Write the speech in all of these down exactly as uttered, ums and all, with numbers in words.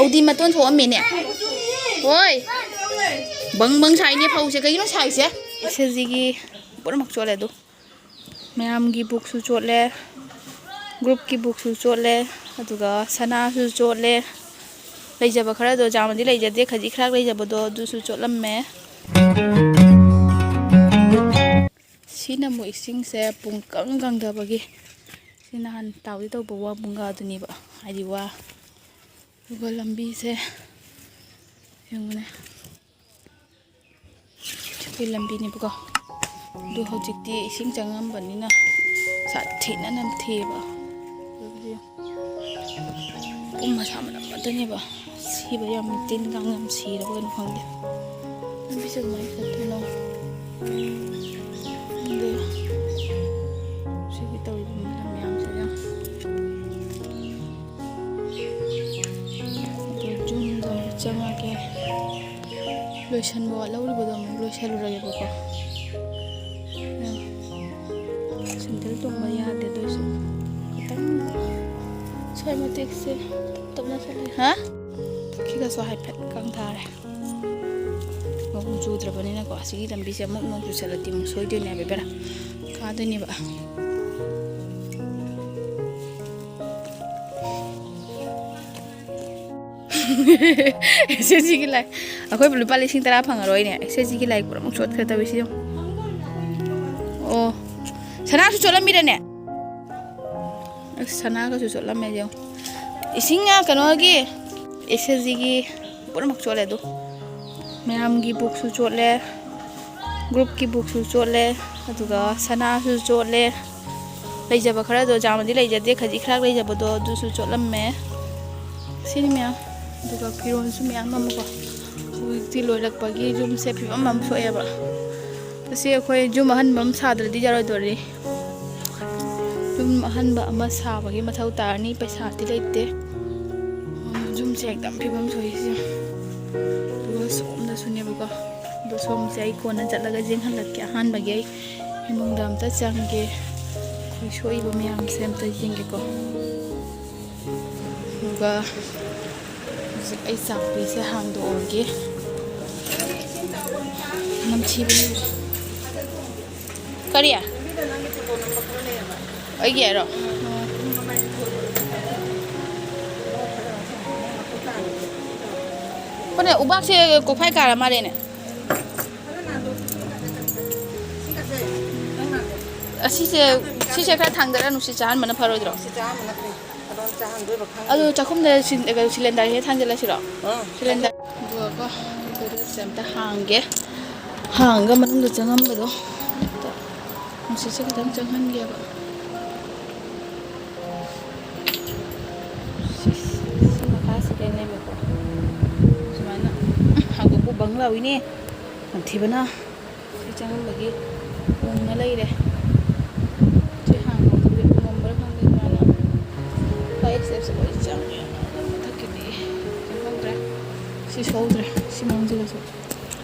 ꯑꯩꯗꯤ ꯃꯇꯣꯟ ꯊꯣꯛꯑꯝꯃꯦꯅꯦ꯫ ꯍꯣꯏ꯫ ꯕꯪ ꯕꯪ ꯁꯥꯏꯅꯦ ꯐꯧꯁꯦ꯫ ꯀꯩꯒꯤꯅꯣ ꯁꯥꯏꯁꯦ? ꯑꯦꯁ ꯑꯦꯁ ꯖꯤꯒꯤ ꯄꯨꯝꯅꯃꯛ ꯆꯣꯠꯂꯦ ꯑꯗꯨ꯫ ꯃꯌꯥꯝꯒꯤ ꯕꯨꯛꯁꯨ ꯆꯣꯠꯂꯦ, ꯒ꯭ꯔꯨꯞꯀꯤ ꯕꯨꯛꯁꯨ ꯆꯣꯠꯂꯦ, ꯑꯗꯨꯒ ꯁꯅꯥꯁꯨ ꯆꯣꯠꯂꯦ꯫ ꯂꯩꯖꯕ ꯈꯔꯗꯣ, ꯌꯥꯝꯅꯗꯤ ꯂꯩꯖꯗꯦ, ꯈꯖꯤꯛ ꯈꯔ ꯂꯩꯖꯕꯗꯣ ꯑꯗꯨꯁꯨ ꯆꯣꯠꯂꯝꯃꯦ꯫ ꯁꯤꯅ ꯑꯃꯨꯛ ꯏꯁꯤꯡꯁꯦ ꯄꯨꯡꯀꯪ ꯀꯪꯗꯕꯒꯤ, ꯁꯤ ꯅꯍꯥꯟ ꯇꯥꯎꯗꯤ ꯇꯧꯕ ꯋꯥ ꯄꯨꯡꯒꯥꯗꯨꯅꯦꯕ, ꯍꯥꯏꯗꯤ ꯋꯥ꯫ ꯑꯗꯨꯒ ꯂꯝꯕꯤꯁꯦ ꯌꯦꯡꯉꯨꯅꯦ꯫ ꯁꯤꯒꯤ ꯂꯝꯕꯤꯅꯦꯕꯀꯣ꯫ ꯑꯗꯨ ꯍꯧꯖꯤꯛꯇꯤ ꯏꯁꯤꯡ ꯆꯪꯉꯝꯕꯅꯤꯅ ꯁꯥꯊꯤꯅ ꯅꯝꯊꯤꯑꯕ꯫ ꯑꯗꯨꯕꯨꯗꯤ ꯄꯨꯝ ꯃꯁꯥ ꯃꯅꯝ ꯉꯥꯛꯇꯅꯦꯕ꯫ ꯁꯤꯕ ꯌꯥꯝ ꯇꯤꯟ ꯀꯥꯡ ꯌꯥꯝ ꯁꯤꯔꯕ ꯀꯩꯅꯣ ꯈꯪꯗꯦ꯫ ꯂꯝꯕꯤꯁꯦ ꯀꯃꯥꯏꯅ ꯆꯠꯇꯣꯏꯅꯣ? ꯈꯪꯗꯦ꯫ ꯁꯤꯒꯤ ꯇꯧꯔꯤꯕ ꯃꯌꯥꯝꯁꯦ ꯌꯥꯝ꯫ ꯑꯗꯣ ꯌꯨꯝꯗ ꯑꯃꯨꯛ ꯆꯪꯉꯒꯦ꯫ ꯂꯣꯏꯁꯟꯕ ꯋꯥꯠꯍꯧꯔꯤꯕꯗꯣ ꯑꯃꯨꯛ ꯂꯣꯏꯁꯜꯂꯨꯔꯒꯦꯕꯀꯣ꯫ ꯁꯦꯟꯗꯜ ꯇꯣꯡꯕ ꯌꯥꯗꯦ ꯑꯗꯨ ꯑꯣꯏꯁꯨ ꯈꯤꯇꯪ ꯁ꯭ꯋꯥꯏ ꯃꯇꯦꯛꯁꯦ ꯇꯞ ꯇꯞꯅ ꯆꯠꯂꯦ꯫ ꯍꯥ? ꯄꯨꯈ꯭ꯔꯤꯒꯁꯨ ꯍꯥꯏꯐꯦꯠ ꯀꯪꯊꯔꯦ꯫ ꯅꯣꯡ ꯆꯨꯗ꯭ꯔꯕꯅꯤꯅꯀꯣ, ꯑꯁꯤꯒꯤ ꯂꯝꯕꯤꯁꯦ ꯑꯃꯨꯛ ꯅꯣꯡ ꯆꯨꯁꯜꯂꯗꯤ ꯑꯃꯨꯛ ꯁꯣꯏꯗꯣꯏꯅꯦ ꯍꯥꯏꯕ, ꯕꯦꯔꯥ ꯀꯥꯗꯣꯏꯅꯦꯕ꯫ ꯑꯦꯁ ꯑꯦꯁ ꯖꯤꯒꯤ ꯂꯥꯏ, ꯑꯩꯈꯣꯏꯕꯨ ꯂꯨꯄꯥ ꯂꯤꯁꯤꯡ ꯇꯔꯥ ꯐꯪꯉꯔꯣꯏꯅꯦ꯫ ꯑꯦꯁ ꯑꯦꯁ ꯖꯤꯒꯤ ꯂꯥꯏ ꯄꯨꯔꯥꯃꯨꯛ ꯆꯣꯠꯈ꯭ꯔꯦ ꯇꯧꯔꯤꯁꯤ ꯌꯦꯡꯉꯨ꯫ ꯑꯣ, ꯁꯅꯥꯁꯨ ꯆꯣꯠꯂꯝꯃꯤꯔꯅꯦ? ꯑꯁ, ꯁꯅꯥꯒꯁꯨ ꯆꯣꯠꯂꯝꯃꯦ ꯌꯦꯡꯉꯨ꯫ ꯏꯁꯤꯡ, ꯑ, ꯀꯩꯅꯣꯒꯤ, ꯑꯦꯁ ꯑꯦꯁ ꯖꯤꯒꯤ ꯄꯨꯝꯅꯃꯛ ꯆꯣꯠꯂꯦ ꯑꯗꯨ꯫ ꯃꯌꯥꯝꯒꯤ ꯕꯨꯛꯁꯨ ꯆꯣꯠꯂꯦ, ꯒ꯭ꯔꯨꯞꯀꯤ ꯕꯨꯛꯁꯨ ꯆꯣꯠꯂꯦ, ꯑꯗꯨꯒ ꯁꯅꯥꯁꯨ ꯆꯣꯠꯂꯦ꯫ ꯂꯩꯖꯕ ꯈꯔꯗꯣ, ꯌꯥꯝꯅꯗꯤ ꯂꯩꯖꯗꯦ, ꯈꯖꯤꯛ ꯈꯔ ꯂꯩꯖꯕꯗꯣ ꯑꯗꯨꯁꯨ ꯆꯣꯠꯂꯝꯃꯦ꯫ ꯁꯤꯅꯤ ꯃꯌꯥꯝ꯫ ꯑꯗꯨꯒ ꯐꯤꯔꯣꯜꯁꯨ ꯃꯌꯥꯝ ꯑꯃꯀꯣ꯫ ꯍꯧꯖꯤꯛꯇꯤ ꯂꯣꯏꯔꯛꯄꯒꯤ ꯌꯨꯝꯁꯦ ꯐꯤꯕꯝ ꯑꯃ ꯊꯣꯛꯑꯦꯕ꯫ ꯑꯁꯤ ꯑꯩꯈꯣꯏ ꯌꯨꯝ ꯑꯍꯟꯕ ꯑꯃ ꯁꯥꯗ꯭ꯔꯗꯤ ꯌꯥꯔꯣꯏꯗꯣꯔꯤ꯫ ꯌꯨꯝ ꯑꯍꯟꯕ ꯑꯃ ꯁꯥꯕꯒꯤ ꯃꯊꯧ ꯇꯥꯔꯅꯤ, ꯄꯩꯁꯥꯗꯤ ꯂꯩꯇꯦ꯫ ꯌꯨꯝꯁꯦ ꯍꯦꯛꯇ ꯐꯤꯕꯝ ꯁꯣꯏꯁꯦ꯫ ꯑꯗꯨꯒ ꯁꯣꯝꯗꯁꯨꯅꯦꯕꯀꯣ꯫ ꯑꯗꯣ ꯁꯣꯝꯁꯦ ꯑꯩ ꯀꯣꯟꯅ ꯆꯠꯂꯒ ꯌꯦꯡꯍꯜꯂꯛꯀꯦ꯫ ꯑꯍꯥꯟꯕꯒꯤ ꯑꯩ ꯏꯃꯨꯡꯗ ꯑꯝꯇ ꯆꯪꯒꯦ꯫ ꯑꯩꯈꯣꯏ ꯁꯣꯛꯏꯕ ꯃꯌꯥꯝꯁꯦ ꯑꯝꯇ ꯌꯦꯡꯒꯦꯀꯣ꯫ ꯑꯗꯨꯒ ꯍꯧꯖꯤꯛ ꯑꯩ ꯆꯥꯛꯄꯤꯁꯦ ꯍꯥꯡꯗꯣꯛꯑꯒꯦ꯫ ꯅꯝꯊꯤꯕꯅ ꯂꯣꯏꯔꯦ꯫ ꯀꯔꯤ? ꯑꯩꯒꯤ ꯍꯥꯏꯔꯣ? ꯍꯣꯏꯅꯦ, ꯎꯕꯥꯛꯁꯦ ꯀꯣꯛꯐꯥꯏ ꯀꯥꯔ ꯃꯥꯜꯂꯦꯅꯦ꯫ ꯑꯁꯤꯁꯦ, ꯁꯤꯁꯦ ꯈꯔ ꯊꯥꯡꯗꯔ ꯅꯨꯡꯁꯤꯠ ꯆꯥꯍꯟꯕꯅ ꯐꯔꯣꯏꯗ꯭ꯔꯣ? ꯅꯨꯡꯁꯤꯠ ꯆꯥꯍꯟꯕꯅ ꯐꯩ꯫ ꯑꯗꯣ ꯆꯥꯍꯟꯗꯣꯏꯕ ꯈꯪꯗꯦ꯫ ꯑꯗꯨ ꯆꯥꯛꯈꯨꯝꯗ ꯁꯤꯟ-, ꯀꯩꯅꯣ, ꯁꯤꯂꯤꯟꯗꯔꯁꯦ ꯊꯥꯡꯖꯤꯜꯂꯁꯤꯔꯣ? ꯑꯥ꯫ ꯁꯤꯂꯤꯟꯗꯔ꯫ ꯑꯗꯨꯒꯀꯣ, ꯒꯣꯗ꯭ꯔꯦꯖꯁꯦ ꯑꯝꯇ ꯍꯥꯡꯒꯦ꯫ ꯍꯥꯡꯉꯒ ꯃꯅꯨꯡꯗ ꯆꯪꯉꯝꯕꯗꯣ ꯑꯝꯇ ꯅꯨꯡꯁꯤꯠꯁꯦ ꯈꯤꯇꯪ ꯆꯪꯍꯟꯒꯦꯕ꯫ ꯁꯤꯁ, ꯁꯤ ꯃꯈꯥꯁꯤꯗꯅꯦꯕꯀꯣ꯫ ꯁꯨꯃꯥꯏꯅ ꯍꯥꯡꯗꯣꯛꯄ ꯕꯪ ꯂꯥꯎꯏꯅꯦ꯫ ꯅꯝꯊꯤꯕꯅ꯫ ꯁꯤ ꯆꯪꯉꯝꯕꯒꯤ ꯎꯪꯉ ꯂꯩꯔꯦ꯫ ꯁꯤ ꯍꯥꯡꯗꯣꯛꯇ꯭ꯔꯗꯤ ꯎꯉꯝꯕ꯭ꯔꯥ ꯈꯪꯗꯦ꯫ ꯁꯨꯃꯥꯏꯅ ꯐꯥꯏꯚ ꯁ꯭ꯇꯦꯞꯁꯦ ꯂꯣꯏ ꯆꯪꯉꯦ꯫ ꯃꯊꯛꯀꯤꯗꯤ ꯆꯪꯍꯧꯗ꯭ꯔꯦ꯫ ꯁꯤ ꯁꯣꯛꯍꯧꯗ꯭ꯔꯦ꯫ ꯁꯤ ꯃꯅꯨꯡꯁꯤꯗꯁꯨ꯫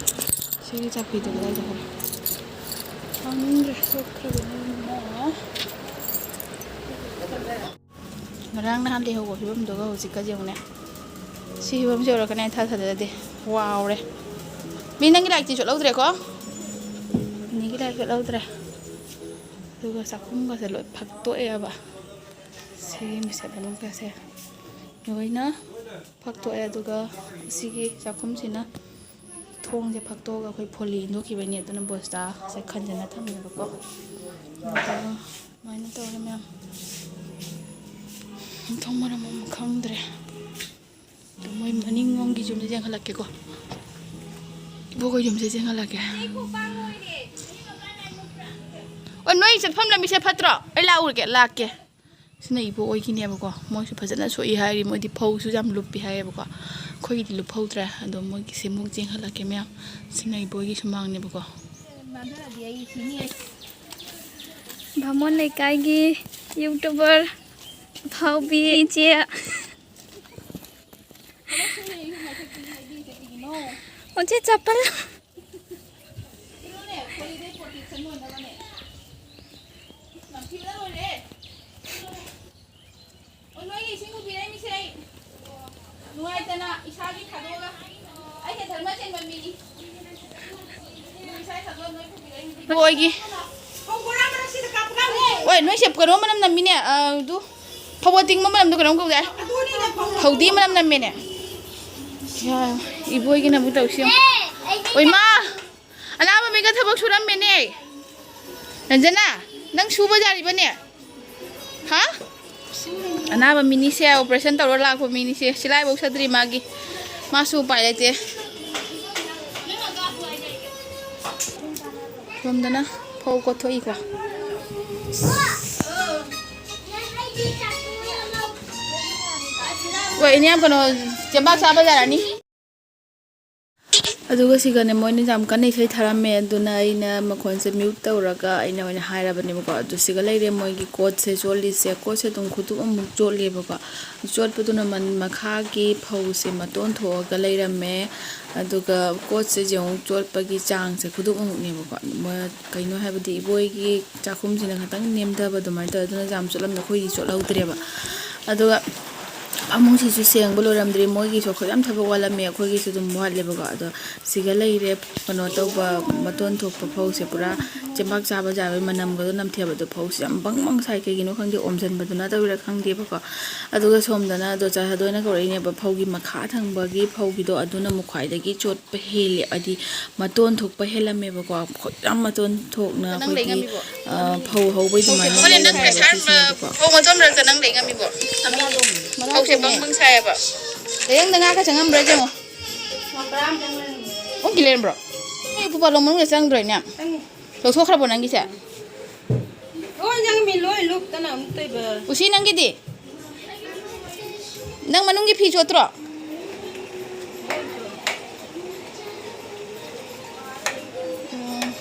ꯁꯤꯒꯤ ꯆꯥꯛꯄꯤꯗꯣ ꯀꯗꯥꯏ ꯆꯠꯈ꯭ꯔꯦ? ꯈꯪꯗ꯭ꯔꯦ꯫ ꯆꯠꯈ꯭ꯔꯕꯅꯤꯅ꯫ ꯉꯔꯥꯡ ꯅꯍꯥꯟ ꯂꯩꯍꯧꯕ ꯐꯤꯕꯝꯗꯨꯒ ꯍꯧꯖꯤꯛꯀꯁꯦ ꯌꯦꯡꯉꯨꯅꯦ꯫ ꯁꯤ ꯐꯤꯕꯝꯁꯦ ꯌꯧꯔꯛꯀꯅꯤ ꯍꯥꯏꯅ ꯊꯥ ꯊꯥꯖꯗꯦ꯫ ꯋꯥꯎꯔꯦ꯫ ꯃꯤ, ꯅꯪꯒꯤ ꯂꯥꯏꯔꯤꯛꯇꯤ ꯆꯠꯍꯧꯗ꯭ꯔꯦꯀꯣ? ꯅꯤꯒꯤ ꯂꯥꯏꯔꯤꯛ ꯆꯠꯍꯧꯗ꯭ꯔꯦ꯫ ꯑꯗꯨꯒ ꯆꯥꯛꯈꯨꯝꯒꯁꯦ ꯂꯣꯏ ꯐꯛꯇꯣꯛꯑꯦꯕ꯫ ꯁꯤꯒꯤ ꯃꯤꯁꯦ ꯃꯅꯨꯡꯒꯁꯦ ꯂꯣꯏꯅ ꯐꯛꯇꯣꯛꯑꯦ꯫ ꯑꯗꯨꯒ ꯁꯤꯒꯤ ꯆꯥꯛꯈꯨꯝꯁꯤꯅ ꯊꯣꯡꯁꯦ ꯐꯛꯇꯣꯛꯑꯒ ꯑꯩꯈꯣꯏ ꯐꯣꯂꯤ ꯏꯟꯊꯣꯛꯈꯤꯕꯩꯅꯦ꯫ ꯑꯗꯨꯅ ꯕꯣꯁꯇꯥꯁꯦ ꯈꯟꯖꯤꯟꯅ ꯊꯝꯃꯦꯕꯀꯣ꯫ ꯑꯗꯨꯒ ꯑꯗꯨꯃꯥꯏꯅ ꯇꯧꯔꯦ ꯃꯌꯥꯝ꯫ ꯃꯊꯣꯡ ꯃꯔꯝ ꯑꯃ ꯈꯪꯗ꯭ꯔꯦ꯫ ꯑꯗꯣ ꯃꯣꯏ ꯃꯅꯤꯡꯂꯣꯝꯒꯤ ꯌꯨꯝꯁꯦ ꯌꯦꯡꯍꯜꯂꯛꯀꯦꯀꯣ꯫ ꯏꯕꯣꯛꯈꯣꯏ ꯌꯨꯝꯁꯦ ꯌꯦꯡꯍꯜꯂꯛꯀꯦ꯫ ꯑꯣ, ꯅꯣꯏ ꯆꯠꯐꯝ ꯂꯝꯕꯤꯁꯦ ꯐꯠꯇ꯭ꯔꯣ? ꯑꯩ ꯂꯥꯛꯎꯔꯒꯦ, ꯂꯥꯛꯀꯦ꯫ ꯁꯤꯅ ꯏꯕꯣꯛ ꯍꯣꯏꯒꯤꯅꯦꯕꯀꯣ꯫ ꯃꯣꯏꯁꯨ ꯐꯖꯅ ꯁꯣꯛꯏ ꯍꯥꯏꯔꯤ, ꯃꯣꯏꯗꯤ ꯐꯧꯁꯨ ꯌꯥꯝ ꯂꯨꯞꯄꯤ ꯍꯥꯏꯌꯦꯕꯀꯣ꯫ ꯑꯩꯈꯣꯏꯒꯤꯗꯤ ꯂꯨꯞꯍꯧꯗ꯭ꯔꯦ꯫ ꯑꯗꯣ ꯃꯣꯏꯒꯤꯁꯦ ꯑꯃꯨꯛ ꯆꯦꯟꯈꯠꯂꯛꯀꯦ ꯃꯌꯥꯝ꯫ ꯁꯤꯅ ꯏꯕꯣꯛ ꯍꯣꯏꯒꯤ ꯁꯨꯃꯥꯡꯅꯦꯕꯀꯣ꯫ ꯚꯥꯃꯣꯟ ꯂꯩꯀꯥꯏꯒꯤ YouTuber ꯑꯐꯥꯎꯕꯤ ꯏꯆꯦ꯫ ꯑꯣ, ꯆꯦ, ꯆꯄꯜ꯫ ꯅꯝꯊꯤꯕꯅ ꯂꯣꯏꯔꯦ꯫ ꯑꯣ, ꯅꯣꯏꯒꯤ ꯏꯁꯤꯡ ꯄꯨꯕꯤꯔꯛꯏ ꯃꯤꯁꯦ ꯑꯩ꯫ ꯅꯨꯡꯉꯥꯏꯇꯅ ꯏꯁꯥꯒꯤ ꯊꯥꯗꯣꯛꯑꯒ ꯑꯩꯅ ꯙꯔꯃ ꯆꯦꯟꯕ ꯃꯤꯅꯤ꯫ ꯏꯁꯥꯒꯤ ꯊꯥꯗꯣꯛꯑꯒ ꯅꯣꯏ ꯄꯨꯕꯤꯔꯛꯏꯅꯤ꯫ ꯍꯣꯏꯒꯤ꯫ ꯐꯧ ꯕꯣꯔꯥ ꯃꯔꯛꯁꯤꯗ ꯀꯥꯞꯄꯒ꯫ ꯍꯣꯏ, ꯅꯣꯏꯁꯦ ꯀꯩꯅꯣ ꯃꯅꯝ ꯅꯝꯃꯤꯅꯦ, ꯑ, ꯑꯗꯨ ꯐꯧ ꯑꯇꯤꯡꯕ ꯃꯅꯝꯗꯣ ꯀꯩꯅꯣꯝ ꯀꯧꯗꯥꯏ? ꯑꯗꯨꯅꯤꯅꯦ ꯐꯧ꯫ ꯍꯧꯗꯤ ꯃꯅꯝ ꯅꯝꯃꯦꯅꯦ꯫ ꯌꯥ, ꯏꯕꯣꯏꯒꯤꯅ ꯑꯃꯨꯛ ꯇꯧꯁꯤ ꯌꯦꯡꯉꯨ꯫ ꯑꯣꯏ ꯃꯥ! ꯑꯅꯥꯕ ꯃꯤꯒ ꯊꯕꯛ ꯁꯨꯔꯝꯃꯦꯅꯦ꯫ ꯔꯟꯖꯅꯥ, ꯅꯪ ꯁꯨꯕ ꯌꯥꯔꯤꯕꯅꯦ? ꯍꯥ? ꯑꯅꯥꯕ ꯃꯤꯅꯤꯁꯦ, operation ꯇꯧꯔ ꯂꯥꯛꯄ ꯃꯤꯅꯤꯁꯦ, ꯁꯤꯂꯥꯏꯐꯧ ꯁꯠꯇ꯭ꯔꯤ ꯃꯥꯒꯤ꯫ ꯃꯥꯁꯨ ꯎꯄꯥꯏ ꯂꯩꯇꯦ꯫ ꯁꯣꯝꯗꯅ ꯐꯧ ꯀꯣꯠꯊꯣꯛꯏꯀꯣ꯫ ꯍꯣꯏ, ꯏꯅꯦ, ꯌꯥꯝ ꯀꯩꯅꯣ, ꯆꯦꯕꯥꯛ ꯆꯥꯕ ꯌꯥꯔꯅꯤ꯫ ꯑꯗꯨꯒ ꯁꯤꯒꯅꯦ, ꯃꯣꯏꯅ ꯌꯥꯝ ꯀꯟꯅ ꯏꯁꯩ ꯊꯥꯔꯝꯃꯦ, ꯑꯗꯨꯅ ꯑꯩꯅ ꯃꯈꯣꯟꯁꯦ mute ꯇꯧꯔꯒ ꯑꯩꯅ ꯑꯣꯏꯅ ꯍꯥꯏꯔꯕꯅꯦꯕꯀꯣ꯫ ꯑꯗꯨ ꯁꯤꯒ ꯂꯩꯔꯦ ꯃꯣꯏꯒꯤ ꯀꯣꯠꯁꯦ ꯆꯣꯠꯂꯤꯁꯦ꯫ ꯀꯣꯠꯁꯦ ꯑꯗꯨꯝ ꯈꯨꯇꯨꯞ ꯑꯃꯨꯛ ꯆꯣꯠꯂꯦꯕꯀꯣ꯫ ꯆꯣꯠꯄꯗꯨꯅ ꯃꯟ-, ꯃꯈꯥꯒꯤ ꯐꯧꯁꯦ ꯃꯇꯣꯟ ꯊꯣꯛꯑꯒ ꯂꯩꯔꯝꯃꯦ꯫ ꯑꯗꯨꯒ ꯀꯣꯠꯁꯦ ꯌꯦꯡꯉꯨ, ꯆꯣꯠꯄꯒꯤ ꯆꯥꯡꯁꯦ ꯈꯨꯇꯨꯞ ꯑꯃꯨꯛꯅꯦꯕꯀꯣ꯫ ꯃ-, ꯀꯩꯅꯣ ꯍꯥꯏꯕꯗꯤ ꯏꯕꯣꯏꯒꯤ ꯆꯥꯛꯈꯨꯝꯁꯤꯅ ꯈꯤꯇꯪ ꯅꯦꯝꯊꯕ ꯑꯗꯨꯃꯥꯏꯅ ꯇꯧꯋꯦ, ꯑꯗꯨꯅ ꯌꯥꯝ ꯆꯣꯠꯂꯝꯗꯦ, ꯑꯩꯈꯣꯏꯗꯤ ꯆꯣꯠꯍꯧꯗ꯭ꯔꯦꯕ꯫ ꯑꯗꯨꯒ ꯐꯃꯨꯡꯁꯤꯁꯨ ꯁꯦꯡꯕ ꯂꯣꯏꯔꯝꯗ꯭ꯔꯤ꯫ ꯃꯣꯏꯒꯤꯁꯨ ꯑꯩꯈꯣꯏ ꯌꯥꯝ ꯊꯕꯛ ꯋꯥꯠꯂꯝꯃꯦ, ꯑꯩꯈꯣꯏꯒꯤꯁꯨ ꯑꯗꯨꯝ ꯋꯥꯠꯂꯦꯕꯀꯣ꯫ ꯑꯗꯣ ꯁꯤꯒ ꯂꯩꯔꯦ, ꯀꯩꯅꯣ ꯇꯧꯕ, ꯃꯇꯣꯟ ꯊꯣꯛꯄ ꯐꯧꯁꯦ ꯄꯨꯔꯥ ꯆꯦꯕꯥꯛ ꯆꯥꯕ ꯌꯥꯕꯒꯤ ꯃꯅꯝꯒꯗꯣ ꯅꯝꯊꯤꯕꯗꯣ꯫ ꯐꯧꯁꯦ ꯌꯥꯝ ꯕꯪ ꯕꯪ ꯁꯥꯏ, ꯀꯩꯒꯤꯅꯣ ꯈꯪꯗꯦ, ꯑꯣꯝꯁꯤꯟꯕꯗꯨꯅ ꯇꯧꯔꯤꯔꯥ ꯈꯪꯗꯦꯕꯀꯣ꯫ ꯑꯗꯨꯒ ꯁꯣꯝꯗꯅ ꯗꯣꯆꯥ ꯁꯥꯗꯣꯏꯅ ꯀꯧꯔꯛꯏꯅꯦꯕ, ꯐꯧꯒꯤ ꯃꯈꯥ ꯊꯪꯕꯒꯤ ꯐꯧꯒꯤꯗꯣ, ꯑꯗꯨꯅ ꯑꯃꯨꯛ ꯈ꯭ꯋꯥꯏꯗꯒꯤ ꯆꯣꯠꯄ ꯍꯦꯜꯂꯦ, ꯍꯥꯏꯗꯤ ꯃꯇꯣꯟ ꯊꯣꯛꯄ ꯍꯦꯜꯂꯝꯃꯦꯕꯀꯣ꯫ ꯌꯥꯝ ꯃꯇꯣꯟ ꯊꯣꯛꯅ ꯅꯪ ꯂꯩ ꯑꯩꯈꯣꯏꯒꯤ, ꯉꯝꯃꯤꯕꯣ? ꯑ, ꯐꯧ ꯍꯧꯕ ꯑꯗꯨꯃꯥꯏꯅ ꯍꯣꯔꯦꯟ ꯅꯪ ꯂꯩꯔꯝꯃꯦꯕ ꯄ꯭ꯔꯦꯁꯔ, ꯑ, ꯁꯤꯁꯤꯅꯀꯣ꯫ ꯐꯧ ꯃꯇꯣꯟ ꯃꯔꯛꯇ ꯅꯪ ꯂꯩ ꯉꯝꯃꯤꯕꯣ? ꯐꯧꯁꯦ ꯕꯪ ꯕꯪ ꯁꯥꯏꯌꯦꯕ꯫ ꯂꯩꯔꯪꯗ ꯉꯥ ꯈꯔ ꯆꯪꯉꯝꯕ꯭ꯔꯥ ꯌꯦꯡꯉꯣ꯫ ꯑꯣꯟꯈꯤ ꯂꯩꯔꯝꯕ꯭ꯔꯣ? ꯑꯩ ꯄꯨꯄꯥꯂꯣ ꯃꯅꯨꯡꯗ ꯆꯪꯗ꯭ꯔꯣꯏꯅꯦ? ꯂꯧꯊꯣꯛꯈ꯭ꯔꯕꯣ ꯅꯪꯒꯤꯁꯦ? ꯂꯣꯏ ꯆꯪꯉꯝꯃꯤ, ꯂꯣꯏ ꯂꯨꯞꯇꯅ ꯑꯃꯨꯛ ꯇꯧꯏꯕ꯫ ꯎꯁꯤ, ꯅꯪꯒꯤꯗꯤ? ꯅꯪ ꯃꯅꯨꯡꯒꯤ ꯐꯤ ꯆꯣꯠꯇ꯭ꯔꯣ? ꯎꯝ꯫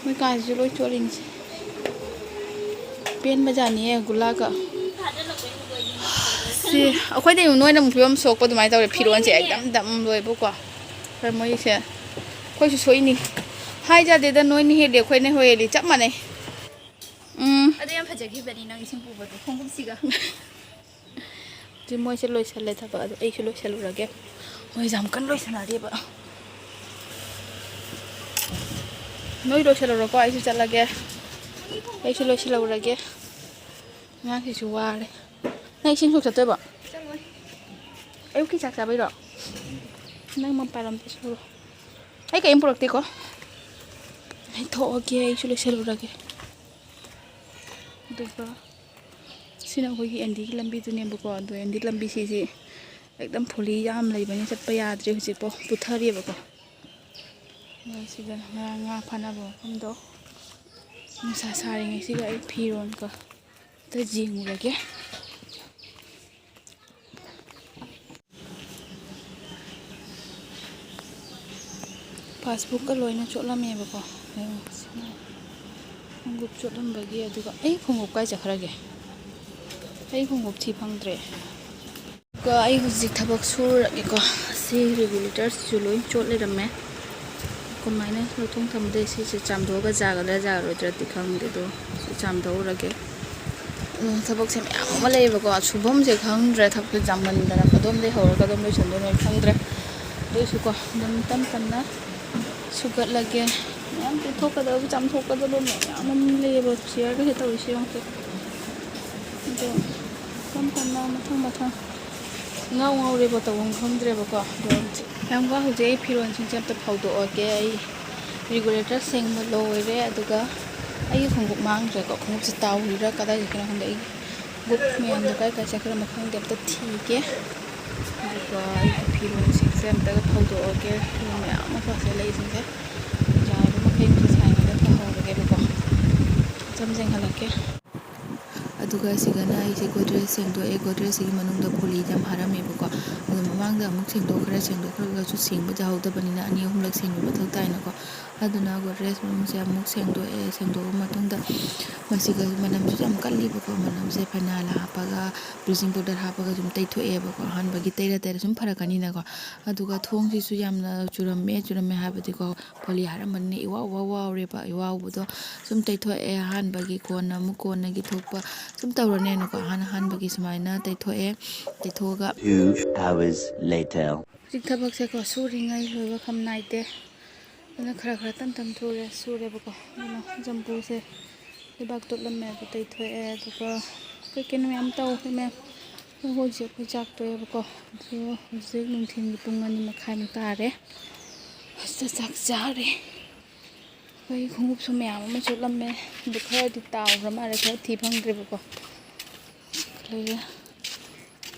ꯃꯣꯏ ꯀꯥꯁꯤꯁꯨ ꯂꯣꯏ ꯆꯣꯠꯂꯤꯅꯤꯁꯦ꯫ ꯄꯦꯟꯕꯖꯥꯠꯅꯤꯍꯦ ꯒꯨꯂꯥꯒ꯫ ꯁꯤ ꯑꯩꯈꯣꯏꯗꯤ ꯅꯣꯏꯅ ꯑꯃꯨꯛ ꯐꯤꯕꯝ ꯁꯣꯛꯄ ꯑꯗꯨꯃꯥꯏꯅ ꯇꯧꯔꯦ꯫ ꯐꯤꯔꯣꯟꯁꯦ ꯑꯦꯛꯗꯝ ꯗꯝ ꯂꯣꯏꯕꯀꯣ꯫ ꯈꯔ ꯃꯣꯏꯁꯦ ꯑꯩꯈꯣꯏꯁꯨ ꯁꯣꯛꯏꯅꯤ꯫ ꯍꯥꯏꯖꯗꯦꯗ, ꯅꯣꯏꯅ ꯍꯦꯜꯂꯤ, ꯑꯩꯈꯣꯏꯅ ꯍꯦꯜꯂꯤ, ꯆꯞ ꯃꯥꯟꯅꯩ꯫ ꯎꯝ꯫ ꯑꯗꯨ ꯌꯥꯝ ꯐꯖꯈꯤꯕꯅꯤ ꯅꯪ ꯏꯁꯤꯡ ꯄꯨꯕꯗꯣ ꯈꯣꯡꯎꯞꯁꯤꯒ꯫ ꯁꯤ ꯃꯣꯏꯁꯦ ꯂꯣꯏꯁꯜꯂꯦ ꯊꯕꯛ, ꯑꯗꯣ ꯑꯩꯁꯨ ꯂꯣꯏꯁꯜꯂꯨꯔꯒꯦ꯫ ꯃꯣꯏ ꯌꯥꯝ ꯀꯟꯅ ꯂꯣꯏꯁꯟꯅꯔꯤꯕ꯫ ꯅꯣꯏ ꯂꯣꯏꯁꯜꯂꯨꯔꯣꯀꯣ, ꯑꯩꯁꯨ ꯆꯠꯂꯒꯦ꯫ ꯑꯩꯁꯨ ꯂꯣꯏꯁꯤꯜꯍꯧꯔꯒꯦ꯫ ꯑꯉꯥꯡꯁꯤꯁꯨ ꯋꯥꯔꯦ꯫ ꯅꯪ ꯏꯁꯤꯡ ꯁꯣꯛ ꯆꯠꯇꯣꯏꯕꯣ? ꯆꯠꯂꯣꯏ꯫ ꯑꯌꯨꯛꯀꯤ ꯆꯥꯛ ꯆꯥꯕꯩꯔꯣ? ꯅꯪ ꯃꯄꯥꯟ ꯂꯝꯗ ꯁꯨꯔꯣ꯫ ꯑꯩ ꯀꯔꯤꯝ ꯄꯨꯔꯛꯇꯦꯀꯣ꯫ ꯑꯩ ꯊꯣꯛꯑꯒꯦ, ꯑꯩꯁꯨ ꯂꯣꯏꯁꯤꯜꯂꯨꯔꯒꯦ꯫ ꯑꯗꯨꯒ ꯁꯤꯅ ꯑꯩꯈꯣꯏꯒꯤ ꯑꯦꯟꯗꯤꯒꯤ ꯂꯝꯕꯤꯗꯨꯅꯦꯕꯀꯣ꯫ ꯑꯗꯣ ꯑꯦꯟꯗꯤ ꯂꯝꯕꯤꯁꯤꯗꯤ ꯑꯦꯛꯗꯝ ꯐꯨꯂꯤ ꯌꯥꯝ ꯂꯩꯕꯅꯤ, ꯆꯠꯄ ꯌꯥꯗ꯭ꯔꯦ ꯍꯧꯖꯤꯛꯐꯥꯎ, ꯄꯨꯊꯔꯤꯕꯀꯣ꯫ ꯑꯗꯣ ꯁꯤꯗ ꯉꯔꯥꯡ ꯉꯥ ꯐꯥꯅꯕ ꯃꯐꯝꯗꯣ꯫ ꯅꯨꯡꯁꯥ ꯁꯥꯔꯤꯉꯩꯁꯤꯗ ꯑꯩ ꯐꯤꯔꯣꯟꯒ ꯑꯝꯇ ꯌꯦꯡꯉꯨꯔꯒꯦ꯫ ꯄꯥꯁꯕꯨꯛꯀ ꯂꯣꯏꯅ ꯆꯣꯠꯂꯝꯃꯦꯕꯀꯣ꯫ ꯈꯣꯡꯎꯞ ꯆꯣꯠꯂꯝꯕꯒꯤ꯫ ꯑꯗꯨꯒ ꯑꯩ ꯈꯣꯡꯎꯞ ꯀꯥꯏ ꯆꯠꯈ꯭ꯔꯒꯦ? ꯑꯩ ꯈꯣꯡꯎꯞ ꯊꯤ ꯐꯪꯗ꯭ꯔꯦ꯫ ꯑꯗꯨꯒ ꯑꯩ ꯍꯧꯖꯤꯛ ꯊꯕꯛ ꯁꯨꯔꯒꯦꯀꯣ꯫ ꯁꯤ ꯔꯤꯒꯨꯂꯦꯇꯔꯁꯤꯁꯨ ꯂꯣꯏ ꯆꯣꯠ ꯂꯩꯔꯝꯃꯦ꯫ ꯀꯃꯥꯏꯅ ꯂꯧꯊꯣꯛ ꯊꯝꯕꯗꯩ ꯁꯤꯁꯦ ꯆꯥꯝꯊꯣꯛꯑꯒ ꯌꯥꯒꯗ꯭ꯔꯥ ꯌꯥꯔꯣꯏꯗ꯭ꯔꯗꯤ ꯈꯪꯗꯦ, ꯑꯗꯣ ꯁꯤ ꯆꯥꯝꯊꯣꯛꯎꯔꯒꯦ꯫ ꯑꯗꯣ ꯊꯕꯛꯁꯦ ꯃꯌꯥꯝ ꯑꯃ ꯂꯩꯌꯦꯕꯀꯣ, ꯁꯨꯐꯝꯁꯦ ꯈꯪꯗ꯭ꯔꯦ, ꯊꯕꯛꯁꯦ ꯌꯥꯝꯃꯟꯗꯅ ꯀꯗꯣꯝꯗꯩ ꯍꯧꯔꯒ ꯀꯗꯣꯝ ꯂꯣꯏꯁꯟꯗꯣꯏꯅꯣ ꯑꯩ ꯈꯪꯗ꯭ꯔꯦ꯫ ꯑꯗꯨꯏꯁꯨꯀꯣ ꯑꯗꯨꯝ ꯇꯞ ꯇꯞꯅ ꯁꯨꯒꯠꯂꯒꯦ꯫ ꯃꯌꯥꯝ ꯇꯩꯊꯣꯛꯀꯗꯕ ꯆꯥꯝꯊꯣꯛꯀꯗꯕ ꯃꯌꯥꯝ ꯑꯃ ꯂꯩꯌꯦꯕ, ꯆꯤꯌꯔꯒꯁꯦ ꯇꯧꯔꯤꯁꯦ ꯌꯦꯡꯉꯨꯁꯦ꯫ ꯑꯗꯣ ꯇꯞ ꯇꯞꯅ ꯃꯊꯪ ꯃꯊꯪ ꯉꯥꯎ ꯉꯥꯎꯔꯦꯕ, ꯇꯧꯐꯝ ꯈꯪꯗ꯭ꯔꯦꯕꯀꯣ꯫ ꯑꯗꯣ ꯌꯥꯝ ꯋꯥ ꯍꯧꯖꯤꯛ ꯑꯩ ꯐꯤꯔꯣꯜꯁꯤꯡꯁꯦ ꯑꯝꯇ ꯐꯧꯗꯣꯛꯑꯒꯦ꯫ ꯑꯩ ꯔꯤꯒꯨꯂꯦꯇꯔ ꯁꯦꯡꯕ ꯂꯣꯏꯔꯦ꯫ ꯑꯗꯨꯒ ꯑꯩꯒꯤ ꯈꯣꯡꯎꯞ ꯃꯥꯡꯈ꯭ꯔꯦꯀꯣ꯫ ꯈꯣꯡꯎꯞꯁꯦ ꯇꯥꯍꯧꯔꯤꯔꯥ ꯀꯗꯥꯏꯗ ꯀꯩꯅꯣ ꯈꯪꯗꯦ꯫ ꯑꯩꯒꯤ ꯈꯣꯡꯎꯞ ꯃꯌꯥꯝꯗꯣ ꯀꯥꯏ ꯀꯥꯏ ꯆꯠꯈ꯭ꯔꯕꯅꯣ ꯈꯪꯗꯦ꯫ ꯑꯝꯇ ꯊꯤꯒꯦ꯫ ꯑꯗꯨꯒ ꯑꯩꯒꯤ ꯐꯤꯔꯣꯜꯁꯤꯡꯁꯦ ꯑꯝꯇꯒ ꯐꯧꯗꯣꯛꯑꯒꯦ꯫ ꯐꯤꯔꯣꯜ ꯃꯌꯥꯝ ꯑꯃ ꯀꯣ ꯁꯤꯗ ꯂꯩꯁꯤꯡꯁꯦ꯫ ꯌꯥꯔꯤꯕ ꯃꯈꯩ ꯅꯨꯡꯁꯥ ꯁꯥꯔꯤꯉꯩꯗ ꯐꯧꯍꯧꯔꯒꯦꯕꯀꯣ꯫ ꯁꯝ ꯁꯦꯡꯍꯜꯂꯛꯀꯦ꯫ ꯑꯗꯨꯒ ꯁꯤꯗꯅ ꯑꯩꯁꯦ ꯒꯣꯗ꯭ꯔꯦꯖ ꯁꯦꯡꯗꯣꯛꯑꯦ꯫ ꯒꯣꯗ꯭ꯔꯦꯖꯁꯤꯒꯤ ꯃꯅꯨꯡꯗ ꯐꯨꯔꯤ ꯌꯥꯝ ꯍꯥꯔꯝꯃꯦꯕꯀꯣ꯫ ꯑꯗꯣ ꯃꯃꯥꯡ ꯑꯉꯥꯡꯗ ꯑꯃꯨꯛ ꯁꯦꯡꯗꯣꯛꯈ꯭ꯔꯦ꯫ ꯁꯦꯡꯗꯣꯛꯈ꯭ꯔꯒꯁꯨ ꯁꯦꯡꯕ ꯌꯥꯍꯧꯗꯕꯅꯤꯅ ꯑꯅꯤ ꯑꯍꯨꯝꯂꯛ ꯁꯦꯡꯕ ꯃꯊꯧ ꯇꯥꯏꯅꯀꯣ꯫ ꯑꯗꯨꯅ ꯒꯣꯗ꯭ꯔꯦꯖ ꯃꯅꯨꯡꯁꯦ ꯑꯃꯨꯛ ꯁꯦꯡꯗꯣꯛꯑꯦ꯫ ꯁꯦꯡꯗꯣꯛꯑꯕ ꯃꯇꯨꯡꯗ ꯃꯁꯤꯒ ꯃꯅꯝꯁꯤꯁꯨ ꯌꯥꯝ ꯀꯜꯂꯤꯕꯀꯣ꯫ ꯃꯅꯝꯁꯦ ꯐꯦꯅꯥꯏꯜ ꯍꯥꯞꯄꯒ, ꯕ꯭ꯂꯤꯆꯤꯡ ꯄꯥꯎꯗꯔ ꯍꯥꯞꯄꯒ ꯁꯨꯝ ꯇꯩꯊꯣꯛꯑꯦꯕꯀꯣ꯫ ꯑꯍꯥꯟꯕꯒꯤ ꯇꯩꯔ ꯇꯩꯔ ꯁꯨꯝ ꯐꯔꯛꯀꯅꯤꯅꯀꯣ꯫ ꯑꯗꯨꯒ ꯊꯣꯡꯁꯤꯁꯨ ꯌꯥꯝꯅ ꯆꯨꯔꯝꯃꯦ꯫ ꯆꯨꯔꯝꯃꯦ ꯍꯥꯏꯕꯗꯤꯀꯣ, ꯄꯣꯂꯤ ꯍꯥꯏꯔꯝꯕꯅꯤꯅ ꯏꯋꯥꯎ ꯋꯥꯎ ꯋꯥꯎꯔꯦꯕ꯫ ꯏꯋꯥꯎꯕꯗꯣ ꯁꯨꯝ ꯇꯩꯊꯣꯛꯑꯦ꯫ ꯑꯍꯥꯟꯕꯒꯤ ꯀꯣꯟꯅ ꯑꯃꯨꯛ ꯀꯣꯟꯅꯒꯤ ꯊꯣꯛꯄ ꯁꯨꯝ ꯇꯧꯔꯅꯦꯅꯀꯣ꯫ ꯑꯍꯥꯟ ꯑꯍꯥꯟꯕꯒꯤ ꯁꯨꯃꯥꯏꯅ ꯇꯩꯊꯣꯛꯑꯦ꯫ ꯇꯩꯊꯣꯛꯑꯒ Two hours later. ꯍꯧꯖꯤꯛ ꯊꯕꯛꯁꯦꯀꯣ ꯁꯨꯔꯤꯉꯩ ꯂꯣꯏꯕ ꯈꯝ ꯅꯥꯏꯗꯦ꯫ ꯑꯗꯨꯅ ꯈꯔ ꯈꯔ ꯇꯞ ꯇꯞ ꯁꯨꯔꯦ, ꯁꯨꯔꯦꯕꯀꯣ꯫ ꯑꯗꯨꯅ ꯖꯝꯕꯣꯁꯦ ꯂꯩꯕꯥꯛ ꯇꯣꯠꯂꯝꯃꯦ, ꯑꯗꯨ ꯇꯩꯊꯣꯛꯑꯦ꯫ ꯑꯗꯨꯒ ꯀꯩ ꯀꯩꯅꯣ ꯃꯌꯥꯝ ꯇꯧꯈ꯭ꯔꯦ ꯃꯌꯥꯝ꯫ ꯑꯗꯣ ꯍꯧꯖꯤꯛ ꯑꯩꯈꯣꯏ ꯆꯥꯛ ꯇꯣꯛꯑꯦꯕꯀꯣ꯫ ꯑꯗꯣ ꯍꯧꯖꯤꯛ ꯅꯨꯡꯊꯤꯜꯒꯤ ꯄꯨꯡ ꯑꯅꯤ ꯃꯈꯥꯏꯃꯨꯛ ꯇꯥꯔꯦ꯫ ꯍꯧꯖꯤꯛꯇ ꯆꯥꯛ ꯆꯥꯔꯦ꯫ ꯑꯩꯈꯣꯏ ꯈꯣꯡꯎꯞꯁꯨ ꯃꯌꯥꯝ ꯑꯃ ꯆꯣꯠꯂꯝꯃꯦ꯫ ꯑꯗꯨ ꯈꯔꯗꯤ ꯇꯥꯎꯈ꯭ꯔ ꯃꯥꯜꯂꯦ, ꯈꯔ ꯊꯤ ꯐꯪꯗ꯭ꯔꯦꯕꯀꯣ꯫ ꯂꯩꯔꯦ꯫